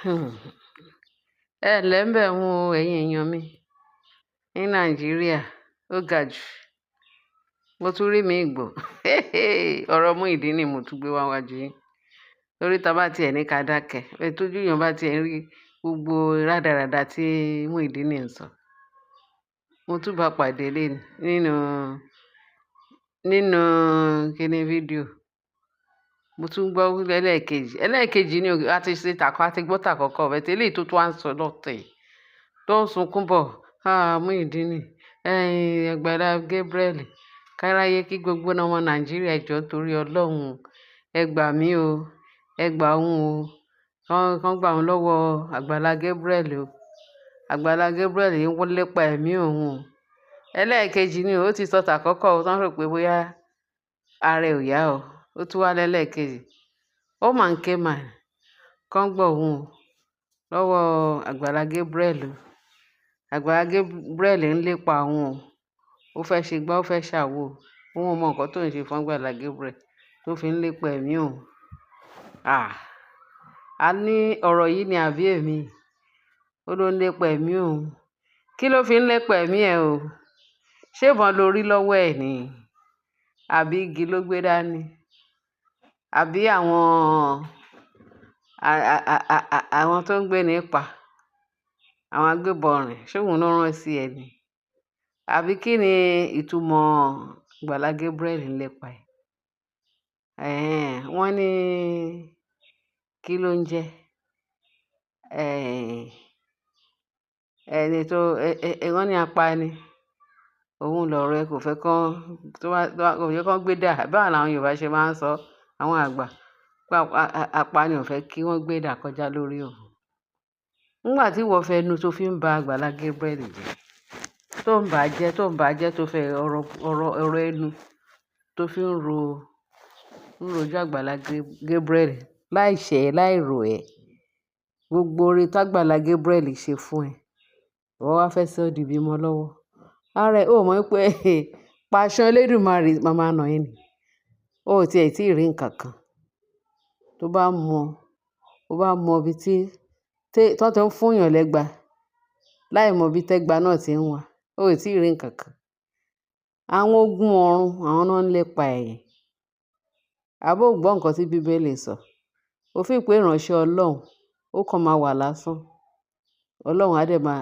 Ẹ ǹlẹ́ ń bẹ̀ wọ́n o, ẹ̀yin èèyàn mi ní Nàìjíríà. Ó ga jù. Mo tún rí mi gbọ́. Ọ̀rọ̀ Muyideen ni mo tún gbé wá wájú yín. Torí tá bá tiẹ̀ ní ká dákẹ́, ẹ tójú èèyàn bá tiẹ̀ ń rí gbogbo rádaràda tí Muyideen ń sọ. Mo tún bá pàdé léni nínú kíní fídíò. Mo tún gbọ́ ẹlẹ́ẹ̀kejì. Ẹlẹ́ẹ̀kejì ni a ti ṣe tàkọ́, a ti gbọ́ tàkọ́kọ́, but eléyìí tó tún wá ń sọ lọ́tẹ̀ yìí, tó ń sunkún bọ̀. "Ah, Muyideen, Àgbàlá Gabriel, káráyé kí gbogbo ọmọ Nàìjíríà jọ torí Ọlọ́run. Ẹ gbà mí o, ẹ gbà òun o. Kán gbà òun lọ́wọ́ Àgbàlá Gabriel o. Àgbàlá Gabriel ń lépa ẹ̀mí òun o." Ẹlẹ́ẹ̀kejì ni ó ti sọ tàkọ́kọ́, ó tán rò pé bóyá ara ẹ̀ ò yá o. Ó tún wá lẹ́lẹ́ẹ̀kejì. Ó máa ń ké mà, kán gbọ́ òun o lọ́wọ́ Àgbàlá Gabriel o. Àgbàlá Gabriel ń lépa òun o. Ó fẹ́ ṣe gbá, ó fẹ́ ṣàwo. Òun ò mọ nǹkan tó ń ṣe fún Àgbàlá Gabriel tó fi ń lépa ẹ̀mí òun. Ah! A ní ọ̀rọ̀ yìí ni àbí èmi? Ó ló ń lépa ẹ̀mí òun. Kí ló fi ń lépa ẹ̀mí ẹ o? Ṣé ìbọn lo rí lọ́wọ́ ẹ̀ ni? Àbí igi ló gbé dání? Àbí àwọn tó ń gbé nípa, àwọn agbébọn rìn, ṣé òun ló rán sí ẹ ni? Àbí kí ni ìtumọ̀ Àgbàlá Gabriel ń lépa ẹ̀? Ẹ̀hẹn, wọ́n ní kí ló ń jẹ́? Ẹ̀hẹn, ẹni tó, wọ́n ní apani. Òun lọ̀rọ̀ ẹ kò fẹ́ kán, tó bá, kò fẹ́ kán gbé dà. Báwo làwọn Yorùbá ṣe máa ń sọ, àwọn àgbà? Pé apani ò fẹ́ kí wọ́n gbé dà kọjá lórí òun. Nígbà tí ìwọ fẹ́ nu tó fi ń ba Àgbàlá Gabriel jẹ́, tó ń bà jẹ́, tó ń bà jẹ́, tó fẹ́ ọ̀rọ̀, ọ̀rọ̀, ọ̀rọ̀ ẹnu tó fi ń ro, ń rojú Àgbàlá Gabriel láì ṣẹ̀, láì ro ẹ. Gbogbo ore tí Àgbàlá Gabriel ṣe fún ẹ, ìwọ wá fẹ́ sọ di bímọ lọ́wọ́. Ara ẹ, ó mọ̀ pé pàṣán Elédùmarè máa máa nà ẹ́ ni. Ó ò tí ì rí nǹkan kan. Tó bá mọ̀, ó bá mọ ibi tí, tó ti ń fún èèyàn lẹ́gba, láì mọ ibi tẹ́gba náà tí ń wá. Ó ò tí ì rí nǹkan kan. Àwọn ogun ọ̀run, àwọn náà ń lépa ẹ̀. Àbí ó gbọ́ nǹkan tí Bíbélì sọ? Ó fi pé ìránṣẹ́ Ọlọ́run, ó kàn máa wà lásán. Ọlọ́run á dẹ̀ máa,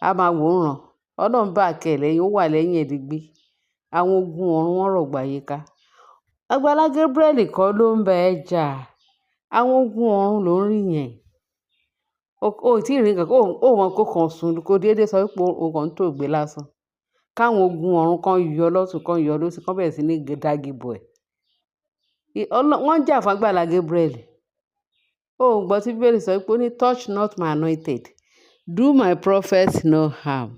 á máa wò ó ràn. Ọlọ́run back ẹ̀ lẹ́yìn, ó wà lẹ́yìn ẹ̀ digbí. Àwọn ogun ọ̀run wọ́n rọ̀gbà yíká. Àgbàlá Gabriel kọ́ ló ń bá ẹ jà. Àwọn ogun ọ̀run ló ń rí yẹn. O ò tí ì rí nǹkan kan. Ó mọ̀ kó kan sùn, kó dédé sọ wípé o kàn ń tòògbé lásán. Káwọn ogun ọ̀run kan yọ lọ́tùn, kan yọ lósì, kan bẹ̀rẹ̀ sí ní dagi bò ẹ́. Wọ́n ń jà fún Àgbàlá Gabriel. Ó gbọ́ tí Bíbélì sọ wípé ó ní touch not my anointed, do my prophet no harm.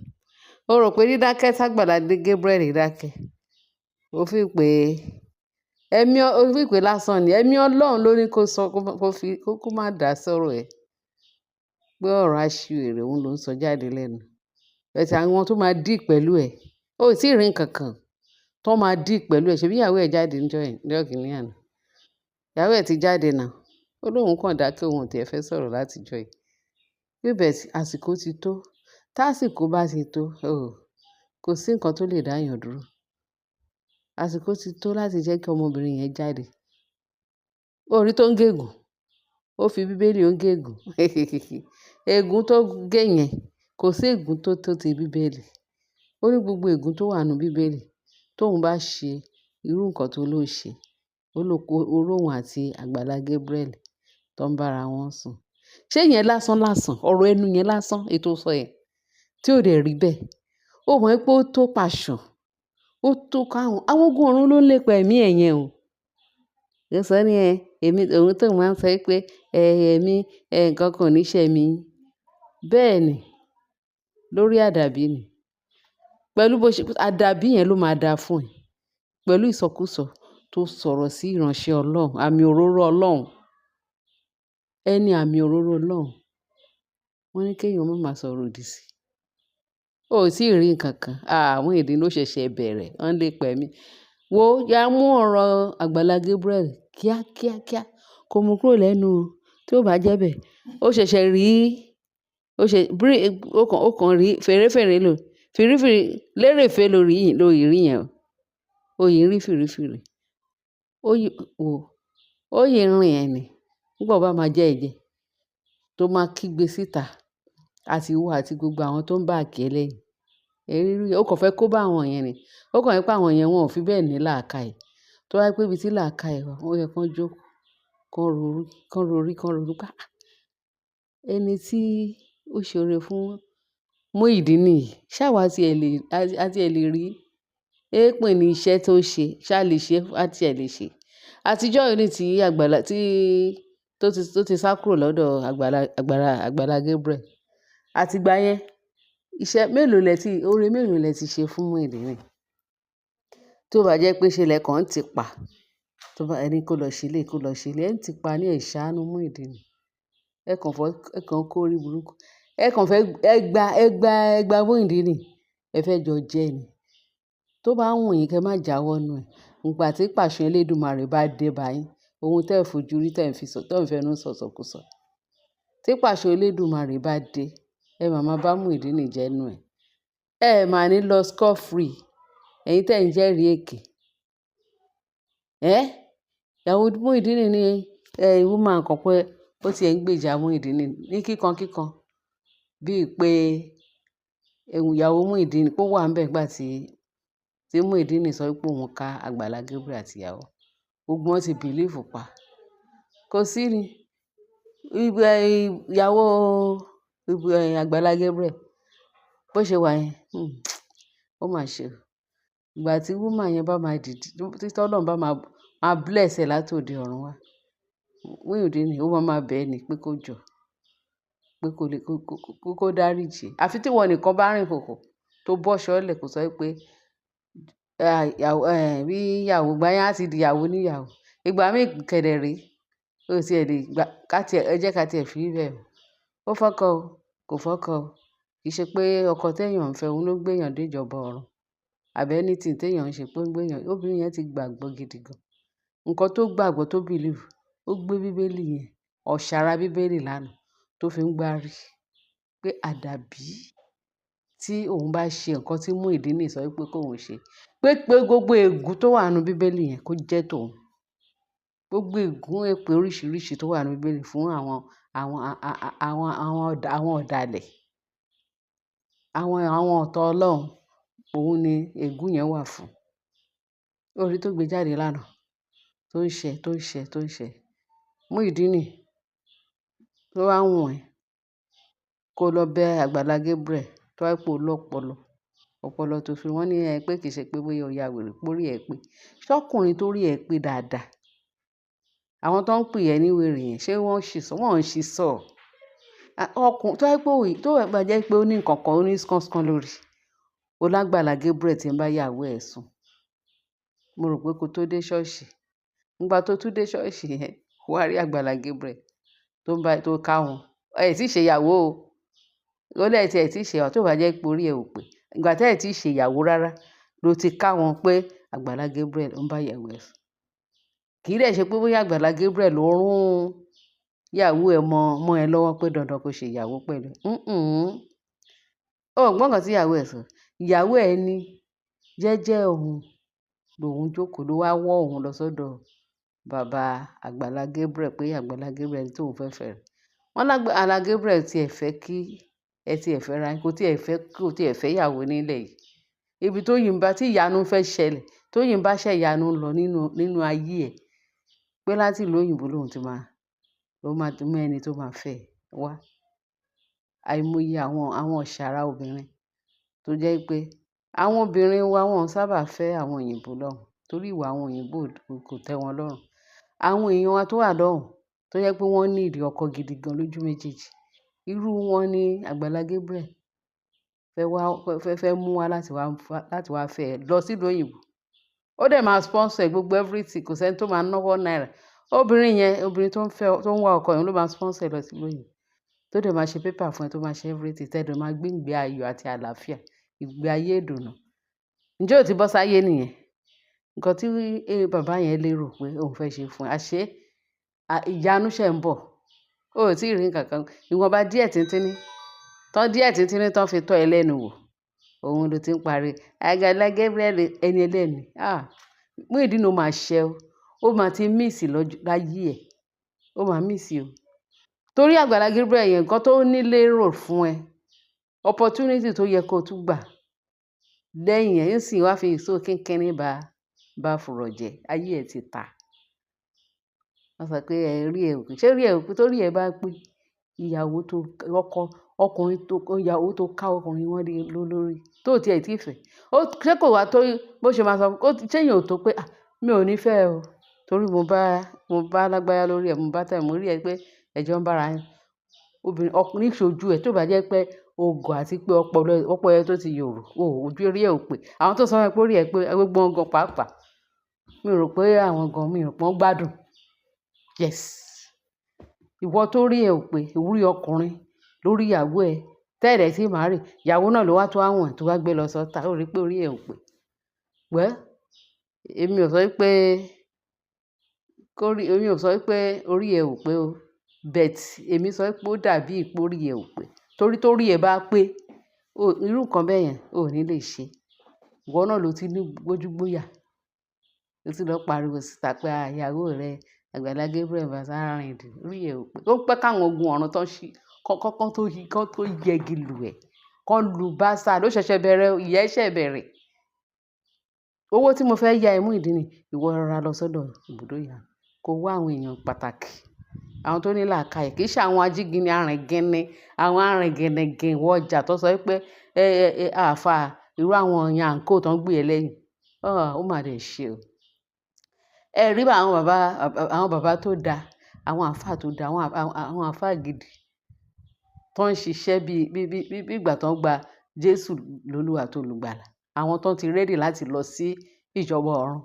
Ó rò pé dídákẹ́ tí Àgbàlá Gabriel dákẹ́. Ó fi pé ẹ̀mí, ó fi pé lásán ni. Ẹ̀mí Ọlọ́run ló ní kó sọ, kó fi, kó má dà sọ́rọ̀ ẹ̀. Pé ọ̀rọ̀ àṣìwèrè òun ló ń sọ jáde lẹ́nu. But àwọn tó máa deal pẹ̀lú ẹ̀, ó ò tí ì rí nǹkan kan tó máa deal pẹ̀lú ẹ̀. Ṣebí ìyàwó ẹ̀ jáde níjọ́ yẹn, níjọ́ kìíní àná. Ìyàwó ẹ̀ ti jáde náà. Ó lóun kàn dákẹ́ òun ò tí ẹ fẹ́ sọ̀rọ̀ láti ìjọ́ yìí. Pé but àsìkò ti tó. Tásìkò bá ti tó, oh, kò sí nǹkan tó lè dá èèyàn dúró. Àsìkò ti tó láti jẹ́ kí ọmọbìnrin yẹn jáde. Ó rí tó ń gégùn. Ó fi Bíbélì ó ń gégùn. Ègún tó gé yẹn, kò sí ègún tó tó ti Bíbélì. Ó ní gbogbo ègún tó wà nínú Bíbélì, tóun bá ṣe irú nǹkan tó ló ṣe, ó ló kó oró òun àti Àgbàlá Gabriel tó ń bá ara wọn sùn. Ṣé ìyẹn lásán lásán? Ọ̀rọ̀ ẹnu yẹn lásán, èyí tó sọ yẹn, tí ò dẹ̀ rí bẹ́ẹ̀. Ó mọ̀ pé ó tó pàṣán, ó tó káwọn, àwọn ogun ọ̀run ló ń lépa ẹ̀mí ẹ̀ yẹn o. Ó sọ ní ẹ, èmi, òun tó máa ń sọ pé, ẹ, ẹ̀mí, ẹ, nǹkan kan ò ní ṣẹ mí. Bẹ́ẹ̀ ni, lórí àdàbí ni. Pẹ̀lú bó ṣe, àdàbí yẹn ló máa da fún ẹ. Pẹ̀lú ìsọkúsọ tó sọ̀rọ̀ sí ìránṣẹ́ Ọlọ́run, àmì òróró Ọlọ́run. Ẹni àmì òróró Ọlọ́run. Wọ́n ní kí èèyàn má máa sọ̀rọ̀ òdì sí. Ó ò tí ì rí nǹkan kan. Ah, Muyideen ló ṣẹ̀ṣẹ̀ bẹ̀rẹ̀. Wọ́n ń lépa ẹ̀mí. Wo, ya mú ọ̀rọ̀ Àgbàlá Gabriel kíá kíá kíá. Kó mú kúrò lẹ́nu o. Tí ó bá jẹ́ bẹ́ẹ̀, Ó ṣẹ̀ṣẹ̀ rí, ó ṣe brí, ó kàn rí fèrèfèrè lò, fìrífìrí, lérèfé lórí lórí rí yẹn o. Ó yìí rí fìrífìrí. Ó yí, wò, ó yìí rìn ẹ ni. Nígbà ó bá máa jẹ́ ẹ̀jẹ̀ tó máa kígbe síta àti ìwọ àti gbogbo àwọn tó ń back ẹ lẹ́yìn. Ẹ rí, ó kàn fẹ́ kó bá àwọn yẹn ni. Ó kàn jẹ́ pé àwọn yẹn wọn ò fi bẹ́ẹ̀ ní làákàyè. Tó bá jẹ́ pé ibi tí làákàyè wà, ó yẹ kó jókòó, kó rorí, kó rorí, kó ronú pé, "Ah! Ẹni tí ó ṣe oore fún Muyideen yìí, ṣé àwa tí ẹ lè, a tí ẹ lè rí èpè ní iṣẹ́ tó ṣe, ṣá lè ṣe, a tí ẹ lè ṣe." Àtijọ́ yìí tí àgbàlá, tí, tó ti sá kúrò lọ́dọ̀ àgbàlá, àgbàlá, Àgbàlá Gabriel. Àti ìgbà yẹn, iṣẹ́ mélòó lẹ tí, oore mélòó lẹ ti ṣe fún Muyideen? Tó bá jẹ́ pé ṣe lẹ kàn tí pa, tó bá ẹni kó lọ ṣe lé, kó lọ ṣe lé, ẹ ń tí pa ní ẹ̀ ṣàánú Muyideen. Ẹ kàn fọ́, ẹ kàn kó orí burúkú. Ẹ kàn fẹ́, ẹ gba, ẹ gba, ẹ gba Muyideen. Ẹ fẹ́ jọ jẹ ni. Tó bá wù yín kí ẹ má jáwọ́ nínú ẹ̀. Ìgbà tí pàṣán Elédùmarè bá dé bá yín, ohun tí ẹ fojú rí tí ẹ fi sọ, tí ẹ ń fẹnu sọ̀sọkúsọ. Tí pàṣán Elédùmarè bá dé, ẹ máa máa bá Muyideen jẹ́ nínú ẹ̀. Ẹ máa ní lọ scot free. Ẹ̀yin tí ẹ̀ ń jẹ́rìí èké. Ẹ́, ìyàwó Muyideen ní, ẹ, woman kan pé ó ti ẹ̀ ń gbèjà Muyideen ní kíkan kíkan. Bí i pé ìyàwó Muyideen pé ó wà níbẹ̀ nígbà tí Muyideen sọ wípé òun ká Àgbàlá Gabriel àti ìyàwó. Gbogbo wọn ti believe pa. Kò sí ni. Ìyàwó Àgbàlá Gabriel bó ṣe wà yẹn, ó mà ṣe o. Ìgbà tí woman yẹn bá máa dìde, tí Ọlọ́run bá máa, máa bless ẹ láti òde ọ̀run wá, Muyideen ó máa máa bẹ̀ ẹ́ ní pé kó jọ, pé kó lè, kó dáríji. Àfi tí ìwọ nìkan bá rìn hòhò tó bọ́ ṣọ́lẹ̀ kó sọ wípé, ìyàwó, bí ìyàwó ìgbà yẹn á ti di ìyàwó ní ìyàwó. Ìgbà mí kẹ̀dẹ̀ rí, ó ti ẹ̀ lè gbà, ká tí ẹ jẹ́ ká tí ẹ fi bẹ́ẹ̀. Ó fọ́kọ o, kò fọ́kọ o. Kì í ṣe pé ọkọ tí èèyàn ń fẹ́ òun ló gbé èèyàn dé ìjọba ọ̀run. Àbí anything tí èèyàn ń ṣe pé ó ń gbé èèyàn. Obìnrin yẹn ti gbàgbọ́ gidi gan. Ǹkan tó gbàgbọ́ tó believe, ó gbé bíbélì yẹn, ọ̀ṣàrà bíbélì lánàá tó fi ń gbárí pé àdàbí tí òun bá ṣe nǹkan tí Muyideen sọ wípé kó òun ṣe. Pé gbogbo ègún tó wà nínú bíbélì yẹn kó jẹ́ tòun. Gbogbo ègún èpè oríṣìíríṣìí tó wà nínú bíbélì fún àwọn ọ̀dàlẹ̀, àwọn ọ̀tá Ọlọ́run, òun ni ègún yẹn wà fún. Orí tó gbé jáde lánàá, tó ń ṣe, tó ń ṣe, tó ń ṣe. Muyideen tó bá wù ẹ́ kó lọ bẹ Àgbàlá Gabriel tó bá jẹ́ pé o lọ́pọlọ. Ọpọlọ tó fi wọ́n ní ẹ pé kì í ṣe pé bóyá o ya wèrè, pé orí ẹ pé. Ṣọ́kùnrin tó rí ẹ pé dáadáa. Àwọn tó ń pè ẹ ní wèrè yẹn, ṣé wọ́n ṣì sọ? Wọ́n ò ṣì sọ. Ọkùnrin tó bá jẹ́ pé ó, tó bá jẹ́ pé ó ní nǹkan kan, ó ní skánskán lórí. Ó lágbàlá Gabriel tí ń bá ìyàwó ẹ̀ sùn. Mo rò pé kó tó dé ṣọ́ọ̀ṣì. Nígbà tó tún dé ṣọ́ọ̀ṣì yẹn, wà á rí Àgbàlá Gabriel tó ń bá, tó ká wọn. Ẹ tí ì ṣe ìyàwó o. Ó lè tí ẹ tí ì ṣe ìyàwó tó bá jẹ́ pé orí ẹ ò pé. Ìgbà tí ẹ tí ì ṣe ìyàwó rárá ló ti ká wọn pé Àgbàlá Gabriel ń bá ìyàwó ẹ̀ sùn. Kì í dẹ̀ ṣe pé bóyá Àgbàlá Gabriel ló rún ìyàwó ẹ mọ́, mọ́ ẹ lọ́wọ́ pé dandan kó ṣe ìyàwó pẹ̀lú. Ó gbọ́ nǹkan tí ìyàwó ẹ̀ sọ. Ìyàwó ẹ ní jẹ́jẹ́ òun lòun jókòó ló wá wọ́ òun lọ sọ́dọ̀ bàbá Àgbàlá Gabriel pé Àgbàlá Gabriel tí òun fẹ́ fẹ́ rẹ̀. Wọ́n lágbàlá Gabriel tí ẹ fẹ́ kí ẹ tí ẹ fẹ́ ra, kó tí ẹ fẹ́, kó tí ẹ fẹ́ ìyàwó nílẹ̀ yìí. Ibi tó yìí ń bá, tí ìyanu fẹ́ ṣẹlẹ̀, tó yìí ń bá ṣẹ ìyanu lọ nínú ayé ẹ̀. Pé láti ìlú òyìnbó lòun ti máa, ló máa mú ẹni tó máa fẹ́ wá. Àìmọye àwọn ọ̀ṣàrà obìnrin tó jẹ́ pé àwọn obìnrin wa wọ́n sábà fẹ́ àwọn òyìnbó lọ́hùn torí ìwà àwọn òyìnbó kò tẹ́ wọn lọ́rùn. Àwọn èèyàn wa tó wà lọ́hùn tó jẹ́ pé wọ́n need ọkọ gidi gan lójú méjèèjì. Irú wọn ni Àgbàlá Gabriel fẹ́ wá, fẹ́ mú wá láti wá fẹ́ ẹ lọ sí ìlú òyìnbó. Ó dẹ̀ máa sponsor ẹ gbogbo everything, kò sí ẹni tó máa ná one náírà. Obìnrin yẹn, obìnrin tó ń fẹ́, tó ń wá ọkọ yẹn ló máa sponsor ẹ lọ sí ìlú òyìnbó. Tó dẹ̀ máa ṣe paper fún ẹ, tó máa ṣe everything, tẹ́ dẹ̀ máa gbé ìgbé ayọ̀ àti àlàáfíà, ìgbé ayé ìdùnnú. Ǹjẹ́ ó ti bọ́ sáyé nìyẹn? Ǹkan tí bàbá yẹn lérò pé òun fẹ́ ṣe fún ẹ, àṣé, ìyanu ṣẹ̀ ń bọ̀. O ò tí ì rí nǹkan kan. Ìwọ̀nba díẹ̀ tíńtín ní, tán díẹ̀ tíńtín ní tán fi tọ́ ẹ lẹ́nu wò. Òun ló ti ń pariwo. Àgbàlá Gabriel ẹni ẹlẹ́ni. Ah! Muyideen ó máa ṣẹ o. Ó máa ti miss lọ́jọ́ láyé ẹ̀. Ó máa miss o. Torí Àgbàlá Gabriel yẹn, nǹkan tó ní lérò fún ẹ, opportunity tó yẹ kó tún gbà lẹ́yìn ẹ̀ ń sì wá fi èso kínkínní bá fùrọ̀ jẹ. Ayé ẹ ti ta. Wọ́n sọ pé ẹ rí ẹ ò pé. Ṣé rí ẹ ò pé? Torí ẹ bá pé ìyàwó tó ọkọ, ọkùnrin tó, ìyàwó tó ká ọkùnrin wọ́n lé lórí tó ti ẹ̀ tí ì fẹ́. Ó ṣé kò wá tó bó ṣe máa sọ, ó ṣé èèyàn ò tó pé, "À, mi ò ní fẹ́ ẹ o." Torí mo bá lágbájá lórí ẹ, mo bá tẹ̀, mo rí ẹ pé ẹjọ́ ń bá ara yín. Obìnrin, ọkùnrin ṣojú ẹ tó bá jẹ́ pé o gọ̀ àti pé ọpọlọ ẹ tó ti yòrò, o ojú orí ẹ ò pé. Àwọn tó sọ fún ẹ pé orí ẹ pé gbogbo wọn gan pàápàá. Mi ò rò pé àwọn gan, mi ò rò pé wọ́n gbádùn. Yes. Ìwọ tó rí ẹ ò pé, ìwúrí ọkùnrin lórí ìyàwó ẹ, tẹ́ẹ̀dẹ̀ tí marry, ìyàwó náà ló wá tó àwọn tó wá gbé lọ sọ́tà, ó rí pé orí ẹ ò pé. Well, èmi ò sọ wípé kó rí, èmi ò sọ wípé orí ẹ ò pé o. But èmi sọ wípé ó dàbí pé orí ẹ ò pé. Torí tó rí ẹ bá pé, irú nǹkan bẹ́ẹ̀ yẹn ò ní lè ṣe. Ìwọ náà ló ti ní gbójúgbóyà. Ó ti lọ pariwo síta pé ìyàwó rẹ Àgbàlá Gabriel bá sáré rìn dì. Orí ẹ ò pé. Ó pẹ́ káwọn ogun ọ̀run tó ṣí, kọ́ kọ́ tó yí, kọ́ tó yẹgi lù ẹ. Kọ́ lu bastard ó ṣẹ̀ṣẹ̀ bẹ̀rẹ̀, ìyẹn ṣẹ̀ bẹ̀rẹ̀. Owó tí mo fẹ́ yá ẹ Muyideen, ìwọ rọra lọ sọ́dọ̀ ibùdó ìyanu. Kó wá àwọn èèyàn pàtàkì. Àwọn tó ní làákàyè, kì í ṣe àwọn ajígini arìngìnì, àwọn arìngìnìngìn wọ ọjà tó sọ wípé ẹ, ẹ, àfá irú àwọn yanko tó ń gbé ẹ lẹ́yìn. Ah, ó máa dẹ̀ ṣe o. Ẹ rí bá àwọn bàbá tó da, àwọn àlfá tó da, àwọn àlfá gidi tó ń ṣiṣẹ́ bí ìgbà tó ń gba Jésù lólúwa àti olùgbàlà. Àwọn tó ti ready láti lọ sí ìjọba ọ̀run.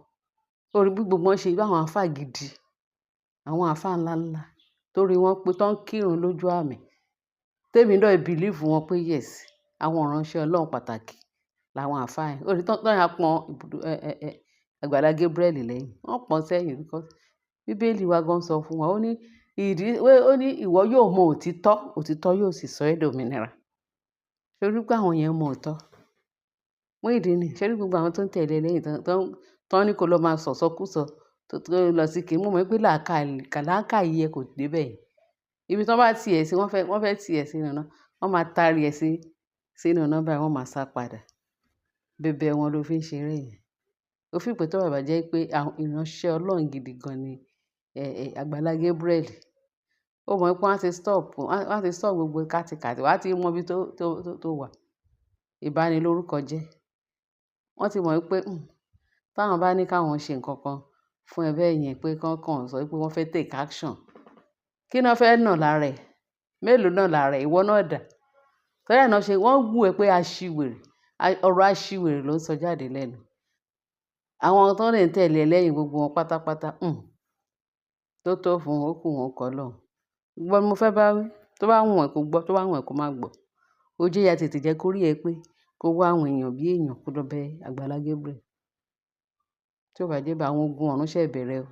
Ó rí bí gbogbo wọn ṣe bí àwọn àlfá gidi, àwọn àlfá ńlá ńlá torí wọ́n pé tó ń kírun lójú àmì. Tèmi náà believe wọn pé yes, àwọn ìránṣẹ́ Ọlọ́run pàtàkì làwọn àlfá yẹn. Ó rí tán, tán ya pọn ibùdó, ẹ, ẹ, ẹ, Àgbàlá Gabriel lẹ́yìn. Wọ́n pọ́n sẹ́yìn because Bíbélì wa gan sọ fún wa, ó ní ìdí, ó ní ìwọ yóò mọ òtítọ́, òtítọ́ yóò sì sọ ẹ́ dòmínira. Torí pé àwọn yẹn mọ òótọ́. Muyideen, ṣé rí gbogbo àwọn tó ń tẹ̀lé ẹ lẹ́yìn tán ní kó lọ máa sọ̀sọkúsọ tó lọ sí kí. Mo mọ̀ pé làákàyè ẹ kò dé bẹ́ẹ̀. Ibi tí wọ́n bá ti ẹ sí, wọ́n fẹ́ ti ẹ sínú iná. Wọ́n máa tari ẹ sí, sínú iná báyìí wọ́n máa sá padà. Bẹ̀bẹ̀ wọn ló fi ń ṣeré yẹn. Ó fi pé tó bá jẹ́ pé àwọn ìránṣẹ́ Ọlọ́run gidi gan ni, ẹ, ẹ, Àgbàlá Gabriel. Ó mọ̀ pé wọ́n á ti stop, wọ́n á ti stop gbogbo kátikàti, wọ́n á ti mọ ibi tó wà. Ìbánilórúkọ jẹ́. Wọ́n ti mọ̀ wípé, tí àwọn bá ní ká wọn ṣe nǹkan kan fún ẹ bẹ́ẹ̀ yẹn pé kí wọ́n sọ wípé wọ́n fẹ́ take action. Kí ni wọ́n fẹ́ nà lára ẹ̀? Mélòó náà lára ẹ̀? Ìwọ náà dà. Torí ẹ náà ṣe wọ́n wù ẹ́ pé aṣiwèrè, ọ̀rọ̀ aṣiwèrè ló ń sọ jáde lẹ́nu. Àwọn tó lè ń tẹ̀lé ẹ lẹ́yìn gbogbo wọn pátápátá, tó tó fún wọn, ó kù wọn kọ́ lọ́hùn. Ìwọ ni mo fẹ́ bá wí. Tó bá wù ẹ́ kó gbọ́, tó bá wù ẹ́ kó má gbọ́. Ó jẹ́ ya tètè jẹ́ kó rí ẹ pé kó wá àwọn èèyàn bí èèyàn kó lọ bẹ Àgbàlá Gabriel. Tí ó bá jẹ́ bá àwọn ogun ọ̀run ṣẹ̀ bẹ̀rẹ̀ o.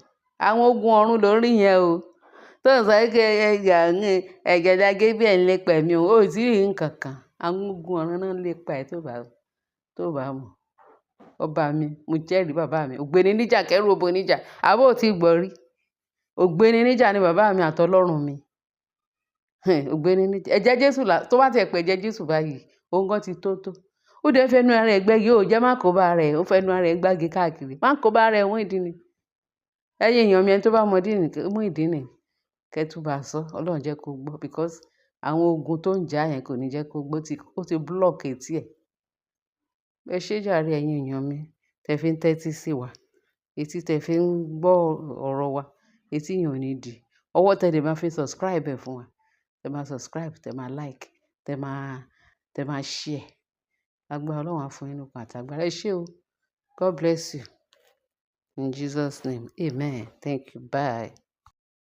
Àwọn ogun ọ̀run ló ń rí yẹn o. Tó ń sọ wípé Àgbàlá Gabriel ń lépa ẹ̀mí o, ò tí ì rí nǹkan kan. Àwọn ogun ọ̀run náà ń lépa ẹ tó bá mọ̀. Ọba mi, mo jẹ́rìí bàbá mi. Ògbéni níjà kẹ́rù obo níjà. Àbó ò tí gbọ́ rí. Ògbéni níjà ni bàbá mi àti Ọlọ́run mi. Ògbéni níjà. Ẹ̀jẹ̀ Jésù là, tó bá ti ẹ̀ pé ẹ̀jẹ̀ Jésù báyìí, òun gan ti tó tó. Ó dẹ̀ fẹnu ara ẹ̀ gbẹ́gi, ó jẹ́ má kó bá ara ẹ̀, ó fẹnu ara ẹ̀ gbági káàkiri. Má kó bá ara ẹ̀ Muyideen. Ẹ̀yin èèyàn mi, ẹni tó bá mọ Muyideen, kẹ́ tún bá sọ, Ọlọ́run jẹ́ kó gbọ́ because àwọn ogun tó ń jà yẹn kò ní jẹ́ kó gbọ́, ó ti block etí ẹ̀. Ẹ ṣé jàre ẹ̀yin èèyàn mi, tẹ fi ń tẹ́tí sí wa. Etí tẹ fi ń gbọ́ ọ̀rọ̀ wa, etí yẹn ò ní di. Ọwọ́ tẹ dẹ̀ máa fi subscribe ẹ̀ fún wa. Tẹ máa subscribe, tẹ máa like, tẹ máa share. Agbára Ọlọ́run á fún yín ní okun àti agbára. Ẹ ṣé o. God bless you. In Jesus' name. Amen. Thank you. Bye.